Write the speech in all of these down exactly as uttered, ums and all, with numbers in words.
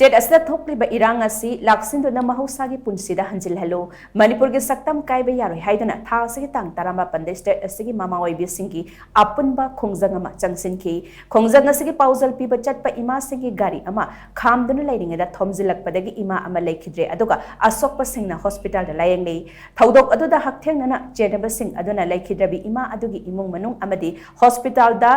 State ꯑꯁꯤꯗ ꯊꯣꯛꯂꯤꯕ ꯏꯔꯥꯡ ꯑꯁꯤ ꯂꯥꯛꯁꯤꯟꯗꯨꯅ ꯃꯍꯧꯁꯥꯒꯤ ꯄꯨꯟꯁꯤꯗ ꯍꯟꯖꯤꯜꯍꯜꯂꯨ꯫ ꯃꯅꯤꯄꯨꯔꯒꯤ ꯁꯛꯇꯝ ꯀꯥꯏꯕ ꯌꯥꯔꯣꯏ ꯍꯥꯏꯗꯨꯅ ꯊꯥ ꯑꯁꯤꯒꯤ ꯇꯥꯡ ꯇꯔꯥꯃꯥꯄꯟꯗ state ꯑꯁꯤꯒꯤ ꯃꯃꯥ ꯑꯣꯏꯕꯤꯁꯤꯡꯒꯤ ꯑꯄꯨꯟꯕ ꯈꯣꯡꯖꯪ ꯑꯃ ꯆꯪꯁꯤꯟꯈꯤ꯫ ꯈꯣꯡꯖꯪ ꯑꯁꯤꯒꯤ ꯄꯥꯎꯖꯦꯜ ꯄꯤꯕ ꯆꯠꯄ ꯏꯃꯥꯁꯤꯡꯒꯤ ꯒꯥꯔꯤ ꯑꯃ ꯈꯥꯝꯗꯨꯅ ꯂꯩꯔꯤꯉꯩꯗ ꯊꯣꯝꯖꯤꯜꯂꯛꯄꯗꯒꯤ ꯏꯃꯥ ꯑꯃ ꯂꯩꯈꯤꯗ꯭ꯔꯦ, ꯑꯗꯨꯒ ꯑꯁꯣꯛꯄꯁꯤꯡꯅ hospitalꯗ ꯂꯥꯌꯦꯡꯂꯤ꯫ ꯊꯧꯗꯣꯛ ꯑꯗꯨꯗ ꯍꯛꯊꯦꯡꯅꯅ ꯆꯦꯟꯅꯕꯁꯤꯡ ꯑꯗꯨꯅ ꯂꯩꯈꯤꯗ꯭ꯔꯕꯤ ꯏꯃꯥ ꯑꯗꯨꯒꯤ ꯏꯃꯨꯡ ꯃꯅꯨꯡ ꯑꯃꯗꯤ hospitalꯗ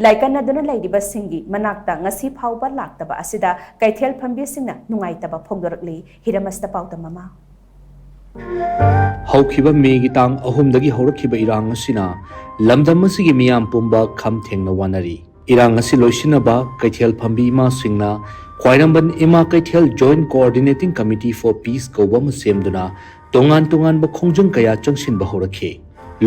ꯂꯥꯏꯀꯠꯅꯗꯨꯅ ꯂꯩꯔꯤꯕꯁꯤꯡꯒꯤ ꯃꯅꯥꯛꯇ ꯉꯁꯤ ꯐꯥꯎꯕ ꯂꯥꯛꯇꯕ ꯑꯁꯤꯗ ꯀꯩꯊꯦꯜ ꯐꯝꯕꯤꯁꯤꯡꯅ ꯅꯨꯡꯉꯥꯏꯇꯕ ꯐꯣꯡꯗꯣꯔꯛꯂꯤ꯫ ꯍꯤꯔꯝ ꯑꯁꯤꯗ ꯄꯥꯎꯗꯝ ꯑꯃ꯫ ꯍꯧꯈꯤꯕ ꯃꯦꯒꯤ ꯇꯥꯡ ꯑꯍꯨꯝꯗꯒꯤ ꯍꯧꯔꯛꯈꯤꯕ ꯏꯔꯥꯡ ꯑꯁꯤꯅ ꯂꯝꯗꯝ ꯑꯁꯤꯒꯤ ꯃꯤꯌꯥꯝ ꯄꯨꯝꯕ ꯈꯝ ꯊꯦꯡꯅ ꯋꯥꯅꯔꯤ꯫ ꯏꯔꯥꯡ ꯑꯁꯤ ꯂꯣꯏꯁꯤꯟꯅꯕ ꯀꯩꯊꯦꯜ ꯐꯝꯕꯤ ꯏꯃꯥꯁꯤꯡꯅ ꯈ꯭ꯋꯥꯏꯔꯝꯕꯟ ꯏꯃꯥ ꯀꯩꯊꯦꯜ Joint Coordinating Committee for Peace ꯀꯧꯕ ꯑꯃ ꯁꯦꯝꯗꯨꯅ ꯇꯣꯉꯥꯟ ꯇꯣꯉꯥꯟꯕ ꯈꯣꯡꯖꯪ ꯀꯌꯥ ꯆꯪꯁꯤꯟꯕ ꯍꯧꯔꯛꯈꯤ꯫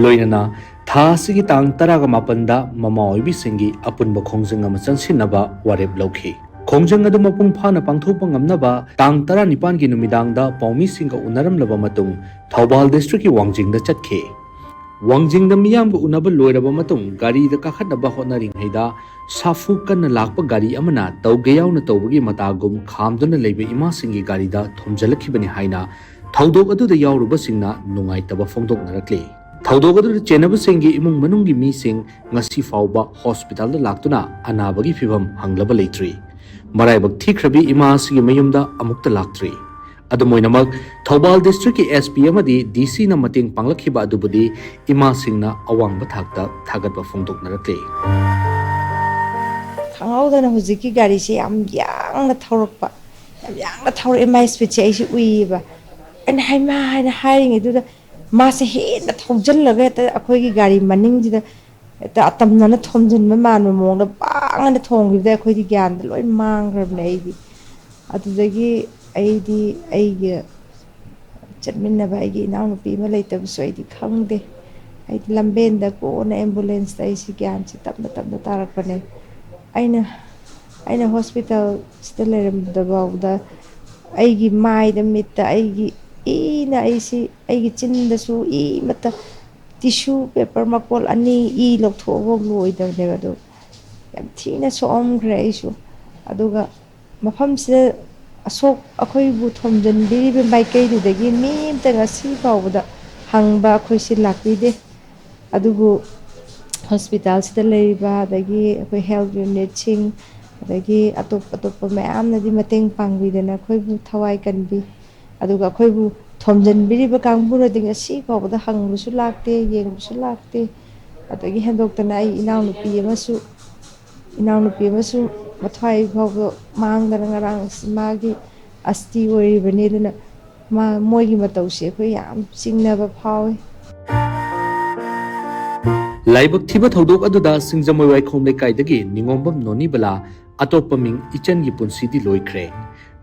ꯂꯣꯏꯅꯅ ꯊꯥ ꯑꯁꯤꯒꯤ ꯇꯥꯡ ꯇꯔꯥꯒ ꯃꯥꯄꯟꯗ ꯃꯃꯥ ꯑꯣꯏꯕꯤꯁꯤꯡꯒꯤ ꯑꯄꯨꯟꯕ ꯈꯣꯡꯖꯪ ꯑꯃ ꯆꯪꯁꯤꯟꯅꯕ ꯋꯥꯔꯦꯞ ꯂꯧꯈꯤ꯫ ꯈꯣꯡꯖꯪ ꯑꯗꯨ ꯃꯄꯨꯡ ꯐꯥꯅ ꯄꯥꯡꯊꯣꯛꯄ ꯉꯝꯅꯕ ꯇꯥꯡ ꯇꯔꯥꯅꯤꯄꯥꯟꯒꯤ ꯅꯨꯃꯤꯗꯥꯡꯗ ꯄꯥꯎꯃꯤꯁꯤꯡꯒ ꯎꯅꯔꯝꯂꯕ ꯃꯇꯨꯡ ꯊꯧꯕꯥꯜ districtꯀꯤ ꯋꯥꯡꯖꯤꯡꯗ ꯆꯠꯈꯤ꯫ ꯋꯥꯡꯖꯤꯡꯗ ꯃꯤꯌꯥꯝꯒ ꯎꯅꯕ ꯂꯣꯏꯔꯕ ꯃꯇꯨꯡ ꯒꯥꯔꯤꯗ ꯀꯥꯈꯠꯅꯕ ꯍꯣꯠꯅꯔꯤꯉꯩꯗ ꯁꯥꯐꯨ ꯀꯟꯅ ꯂꯥꯛꯄ ꯒꯥꯔꯤ ꯑꯃꯅ ꯇꯧꯒꯦ ꯌꯥꯎꯅ ꯇꯧꯕꯒꯤ ꯃꯇꯥꯒꯨꯝ ꯈꯥꯝꯗꯨꯅ ꯂꯩꯕ ꯏꯃꯥꯁꯤꯡꯒꯤ ꯒꯥꯔꯤꯗ ꯊꯣꯝꯖꯤꯜꯂꯛꯈꯤꯕꯅꯤ ꯍꯥꯏꯅ ꯊꯧꯗꯣꯛ ꯑꯗꯨꯗ ꯌꯥꯎꯔꯨꯕꯁꯤꯡꯅ ꯅꯨꯡꯉꯥꯏꯇꯕ ꯐꯣꯡꯗꯣꯛꯅꯔꯛꯂꯤ꯫ ꯊꯧꯗꯣꯛ ꯑꯗꯨꯗ ꯆꯦꯟꯅꯕꯁꯤꯡꯒꯤ ꯏꯃꯨꯡ ꯃꯅꯨꯡꯒꯤ ꯃꯤꯁꯤꯡ ꯉꯁꯤ ꯐꯥꯎꯕ hospitalꯗ ꯂꯥꯛꯇꯨꯅ ꯑꯅꯥꯕꯒꯤ ꯐꯤꯚꯝ ꯍꯪꯂꯕ ꯂꯩꯇ꯭ꯔꯤ꯫ ꯃꯔꯥꯏꯕꯛ ꯊꯤꯈ꯭ꯔꯕꯤ ꯏꯃꯥ ꯑꯁꯤꯒꯤ ꯃꯌꯨꯝꯗ ꯑꯃꯨꯛꯇ ꯂꯥꯛꯇ꯭ꯔꯤ꯫ ꯑꯗꯨꯝ ꯑꯣꯏꯅꯃꯛ, ꯊꯧꯕꯥꯜ districtꯀꯤ SP ꯑꯃꯗꯤ DCꯅ ꯃꯇꯦꯡ ꯄꯥꯡꯂꯛꯈꯤꯕ ꯑꯗꯨꯕꯨꯗꯤ ꯏꯃꯥꯁꯤꯡꯅ ꯑꯋꯥꯡꯕ ꯊꯥꯛꯇ ꯊꯥꯒꯠꯄ ꯐꯣꯡꯗꯣꯛꯅꯔꯛꯂꯤ꯫ ꯈꯪꯍꯧꯗꯅ ꯍꯧꯖꯤꯛꯀꯤ ꯒꯥꯔꯤꯁꯦ ꯌꯥꯝ ꯌꯥꯡꯅ ꯊꯧꯔꯛꯄ, ꯌꯥꯝ ꯌꯥꯡꯅ ꯊꯧꯔꯛꯑꯦ꯫ ꯃꯥꯏ speedꯁꯦ ꯑꯩꯁꯦ ꯎꯏꯌꯦꯕ꯫ ꯑꯩꯅ "ꯍꯩꯃꯥ" ꯍꯥꯏꯅ ꯍꯥꯏꯔꯤꯉꯩꯗꯨꯗ, ꯃꯥꯁꯦ ꯍꯦꯟꯅ ꯊꯧꯖꯤꯜꯂꯒ ꯍꯦꯛꯇ ꯑꯩꯈꯣꯏꯒꯤ ꯒꯥꯔꯤ ꯃꯅꯤꯡꯁꯤꯗ ꯍꯦꯛꯇ ꯑꯇꯝꯅꯅ ꯊꯣꯝꯖꯤꯟꯕ ꯃꯥꯟꯕ ꯃꯑꯣꯡꯗ ꯕꯥꯡ ꯍꯥꯏꯅ ꯊꯣꯝꯈꯤꯕꯗ ꯑꯩꯈꯣꯏꯗꯤ ꯒ꯭ꯌꯥꯟꯗ ꯂꯣꯏ ꯃꯥꯡꯈ꯭ꯔꯕꯅꯦ ꯑꯩꯗꯤ꯫ ꯑꯗꯨꯗꯒꯤ ꯑꯩꯗꯤ ꯑꯩꯒ ꯆꯠꯃꯤꯟꯅꯕ ꯑꯩꯒꯤ ꯏꯅꯥꯎꯅꯨꯄꯤ ꯑꯃ ꯂꯩꯇꯕꯁꯨ ꯑꯩꯗꯤ ꯈꯪꯗꯦ꯫ ꯑꯩꯗꯤ ꯂꯝꯕꯦꯟꯗ ꯀꯣꯟꯅ ambulanceꯇ ꯑꯩꯁꯤ ꯒ꯭ꯌꯥꯟꯁꯤ ꯇꯞꯅ ꯇꯞꯅ ꯇꯥꯔꯛꯄꯅꯦ꯫ ꯑꯩꯅ, ꯑꯩꯅ hospitalꯁꯤꯗ ꯂꯩꯔꯝꯕꯗ ꯐꯥꯎꯕꯗ ꯑꯩꯒꯤ ꯃꯥꯏꯗ, ꯃꯤꯠꯇ, ꯑꯩꯒꯤ ꯏꯅ ꯑꯩꯁꯤ, ꯑꯩꯒꯤ ꯆꯤꯟꯗꯁꯨ ꯏ ꯑꯃꯠꯇ, tissue paper ꯃꯀꯣꯜ ꯑꯅꯤ ꯏ ꯂꯧꯊꯣꯛꯑꯐꯥꯎ ꯂꯣꯏꯗꯕꯅꯦꯕ꯫ ꯑꯗꯣ ꯌꯥꯝ ꯊꯤꯅ ꯁꯣꯛꯑꯝꯈ꯭ꯔꯦ ꯑꯩꯁꯨ꯫ ꯑꯗꯨꯒ ꯃꯐꯝꯁꯤꯗ ꯑꯁꯣꯛ ꯑꯩꯈꯣꯏꯕꯨ ꯊꯣꯝꯖꯤꯟꯕꯤꯔꯤꯕ ꯃꯥꯏꯀꯩꯗꯨꯗꯒꯤ ꯃꯤ ꯑꯃꯇ ꯉꯁꯤ ꯐꯥꯎꯕꯗ ꯍꯪꯕ ꯑꯩꯈꯣꯏꯁꯤ ꯂꯥꯛꯄꯤꯗꯦ꯫ ꯑꯗꯨꯕꯨ ꯍꯣꯁꯄꯤꯇꯥꯜꯁꯤꯗ ꯂꯩꯔꯤꯕ, ꯑꯗꯒꯤ ꯑꯩꯈꯣꯏ ꯍꯦꯜꯊ ꯌꯨꯅꯤꯠꯁꯤꯡ, ꯑꯗꯒꯤ ꯑꯇꯣꯞ ꯑꯇꯣꯞꯄ ꯃꯌꯥꯝꯅꯗꯤ ꯃꯇꯦꯡ ꯄꯥꯡꯕꯤꯗꯅ ꯑꯩꯈꯣꯏꯕꯨ ꯊꯋꯥꯏ ꯀꯟꯕꯤ꯫ ꯑꯗꯨꯒ ꯑꯩꯈꯣꯏꯕꯨ ꯊꯣꯝꯖꯤꯟꯕꯤꯔꯤꯕ ꯀꯥꯡꯕꯨꯅꯗꯤ ꯉꯁꯤ ꯐꯥꯎꯕꯗ ꯍꯪꯕꯁꯨ ꯂꯥꯛꯇꯦ, ꯌꯦꯡꯕꯁꯨ ꯂꯥꯛꯇꯦ꯫ ꯑꯗꯒꯤ ꯍꯦꯟꯗꯣꯛꯇꯅ ꯑꯩ ꯏꯅꯥꯎꯅꯨꯄꯤ ꯑꯃꯁꯨ, ꯏꯅꯥꯎꯅꯨꯄꯤ ꯑꯃꯁꯨ ꯃꯊ꯭ꯋꯥꯏ ꯐꯥꯎꯕ ꯃꯥꯡꯗꯅ ꯉꯔꯥꯡ ꯃꯥꯒꯤ ꯑꯁꯇꯤ ꯑꯣꯏꯔꯤꯕꯅꯤ꯫ ꯑꯗꯨꯅ ꯃꯥ-, ꯃꯣꯏꯒꯤ ꯃꯇꯧꯁꯦ ꯑꯩꯈꯣꯏ ꯌꯥꯝ ꯆꯤꯡꯅꯕ ꯐꯥꯎꯏ꯫ ꯂꯥꯏꯕꯛ ꯊꯤꯕ ꯊꯧꯗꯣꯛ ꯑꯗꯨꯗ ꯁꯤꯡꯖꯃꯩ ꯋꯥꯏꯈꯣꯝ ꯂꯩꯀꯥꯏꯗꯒꯤ ꯅꯤꯉꯣꯝꯕꯝ ꯅꯣꯅꯤꯕꯂꯥ, ꯑꯇꯣꯞꯄ ꯃꯤꯡ ꯏꯆꯟꯒꯤ ꯄꯨꯟꯁꯤꯗꯤ ꯂꯣꯏꯈ꯭ꯔꯦ꯫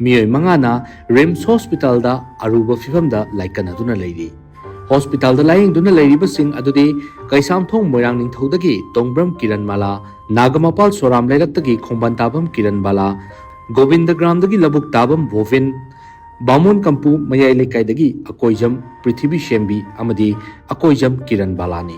ꯃꯤꯑꯣꯏ ꯃꯉꯥꯅ ꯔꯤꯝꯁ ꯍꯣꯁꯄꯤꯇꯥꯜꯗ ꯑꯔꯨꯕ ꯐꯤꯚꯝꯗ ꯂꯥꯏꯀꯠꯅꯗꯨꯅ ꯂꯩꯔꯤ꯫ ꯍꯣꯁꯄꯤꯇꯥꯜꯗ ꯂꯥꯌꯦꯡꯗꯨꯅ ꯂꯩꯔꯤꯕꯁꯤꯡ ꯑꯗꯨꯗꯤ ꯀꯩꯁꯥꯝꯊꯣꯡ ꯃꯣꯏꯔꯥꯡꯅꯤꯡꯊꯧꯗꯒꯤ ꯇꯣꯡꯕ꯭ꯔꯝ ꯀꯤꯔꯟ ꯃꯥꯂꯥ, ꯅꯥꯒꯃꯄꯥꯜ ꯁꯣꯔꯥꯝ ꯂꯩꯔꯛꯇꯒꯤ ꯈꯣꯡꯕꯥꯟ ꯇꯥꯕꯝ ꯀꯤꯔꯟ ꯕꯥꯂꯥ, ꯒꯣꯕꯤꯟꯗꯒ꯭ꯔꯥꯝꯗꯒꯤ ꯂꯧꯕꯨꯛ ꯇꯥꯕꯝ ꯕꯣꯕꯤꯟ, ꯕꯥꯃꯣꯟ ꯀꯝꯄꯨ ꯃꯌꯥꯏ ꯂꯩꯀꯥꯏꯗꯒꯤ ꯑꯀꯣꯏꯖꯝ ꯄ꯭ꯔꯤꯊꯤꯕꯤ ꯁꯦꯝꯕꯤ ꯑꯃꯗꯤ ꯑꯀꯣꯏꯖꯝ ꯀꯤꯔꯟ ꯕꯥꯂꯥꯅꯤ꯫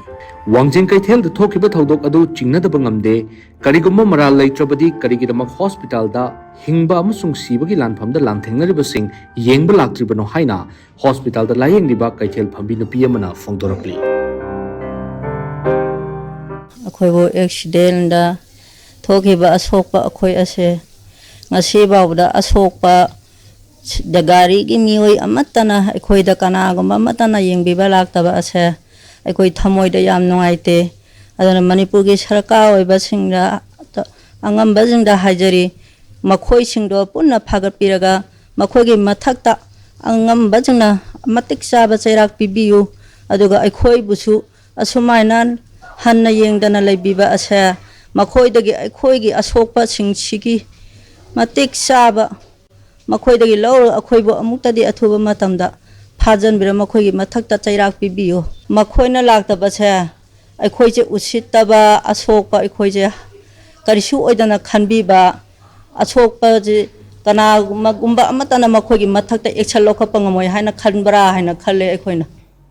ꯋꯥꯡꯖꯤꯡ ꯀꯩꯊꯦꯜꯗ ꯊꯣꯛꯈꯤꯕ ꯊꯧꯗꯣꯛ ꯑꯗꯨ ꯆꯤꯡꯅꯗꯕ ꯉꯝꯗꯦ꯫ ꯀꯔꯤꯒꯨꯝꯕ ꯃꯔꯥꯜ ꯂꯩꯇ꯭ꯔꯕꯗꯤ ꯀꯔꯤꯒꯤꯗꯃꯛ ꯍꯣꯁꯄꯤꯇꯥꯜꯗ ꯍꯤꯡꯕ ꯑꯃꯁꯨꯡ ꯁꯤꯕꯒꯤ ꯂꯥꯟꯐꯝꯗ ꯂꯥꯟꯊꯦꯡꯅꯔꯤꯕꯁꯤꯡ ꯌꯦꯡꯕ ꯂꯥꯛꯇ꯭ꯔꯤꯕꯅꯣ ꯍꯥꯏꯅ ꯍꯣꯁꯄꯤꯇꯥꯜꯗ ꯂꯥꯌꯦꯡꯂꯤꯕ ꯀꯩꯊꯦꯜ ꯐꯝꯕꯤ ꯅꯨꯄꯤ ꯑꯃꯅ ꯐꯣꯡꯗꯣꯔꯛꯂꯤ꯫ ꯑꯩꯈꯣꯏꯕꯨ ꯑꯦꯛꯁꯤꯗꯦꯟꯗ ꯊꯣꯛꯈꯤꯕ ꯑꯁꯣꯛꯄ ꯑꯩꯈꯣꯏ ꯑꯁꯦ ꯉꯁꯤ ꯐꯥꯎꯕꯗ ꯑꯁꯣꯛꯄ ꯁꯤ-, ꯗ ꯒꯥꯔꯤꯒꯤ ꯃꯤꯑꯣꯏ ꯑꯃꯠꯇꯅ ꯑꯩꯈꯣꯏꯗ ꯀꯅꯥꯒꯨꯝꯕ ꯑꯃꯠꯇꯅ ꯌꯦꯡꯕꯤꯕ ꯂꯥꯛꯇꯕ ꯑꯁꯦ ꯑꯩꯈꯣꯏ ꯊꯃꯣꯏꯗ ꯌꯥꯝ ꯅꯨꯡꯉꯥꯏꯇꯦ꯫ ꯑꯗꯨꯅ ꯃꯅꯤꯄꯨꯔꯒꯤ ꯁꯔꯀꯥꯔ ꯑꯣꯏꯕꯁꯤꯡꯗ, ꯑꯉꯝꯕꯁꯤꯡꯗ ꯍꯥꯏꯖꯔꯤ, ꯃꯈꯣꯏꯁꯤꯡꯗꯣ ꯄꯨꯟꯅ ꯐꯥꯒꯠꯄꯤꯔꯒ ꯃꯈꯣꯏꯒꯤ ꯃꯊꯛꯇ ꯑꯉꯝꯕꯁꯤꯡꯅ ꯃꯇꯤꯛ ꯆꯥꯕ ꯆꯩꯔꯥꯛ ꯄꯤꯕꯤꯌꯨ꯫ ꯑꯗꯨꯒ ꯑꯩꯈꯣꯏꯕꯨꯁꯨ ꯑꯁꯨꯃꯥꯏꯅ ꯍꯟꯅ ꯌꯦꯡꯗꯅ ꯂꯩꯕꯤꯕ ꯑꯁꯦ ꯃꯈꯣꯏꯗꯒꯤ ꯑꯩꯈꯣꯏꯒꯤ ꯑꯁꯣꯛꯄꯁꯤꯡꯁꯤꯒꯤ ꯃꯇꯤꯛ ꯆꯥꯕ ꯃꯈꯣꯏꯗꯒꯤ ꯂꯧꯔꯒ ꯑꯩꯈꯣꯏꯕꯨ ꯑꯃꯨꯛꯇꯗꯤ ꯑꯊꯨꯕ ꯃꯇꯝꯗ ꯐꯥꯖꯟꯕꯤꯔ ꯃꯈꯣꯏꯒꯤ ꯃꯊꯛꯇ ꯆꯩꯔꯥꯛ ꯄꯤꯕꯤꯌꯨ꯫ ꯃꯈꯣꯏꯅ ꯂꯥꯛꯇꯕꯁꯦ ꯑꯩꯈꯣꯏꯁꯦ ꯎꯁꯤꯠꯇꯕ, ꯑꯁꯣꯛꯄ ꯑꯩꯈꯣꯏꯁꯦ ꯀꯔꯤꯁꯨ ꯑꯣꯏꯗꯅ ꯈꯟꯕꯤꯕ, ꯑꯁꯣꯛꯄꯁꯦ ꯀꯅꯥꯒꯨꯝꯕ ꯑꯃꯠꯇꯅ ꯃꯈꯣꯏꯒꯤ ꯃꯊꯛꯇ action ꯂꯧꯈꯠꯄ ꯉꯝꯃꯣꯏ ꯍꯥꯏꯅ ꯈꯟꯕ꯭ꯔꯥ ꯍꯥꯏꯅ ꯈꯜꯂꯦ ꯑꯩꯈꯣꯏꯅ꯫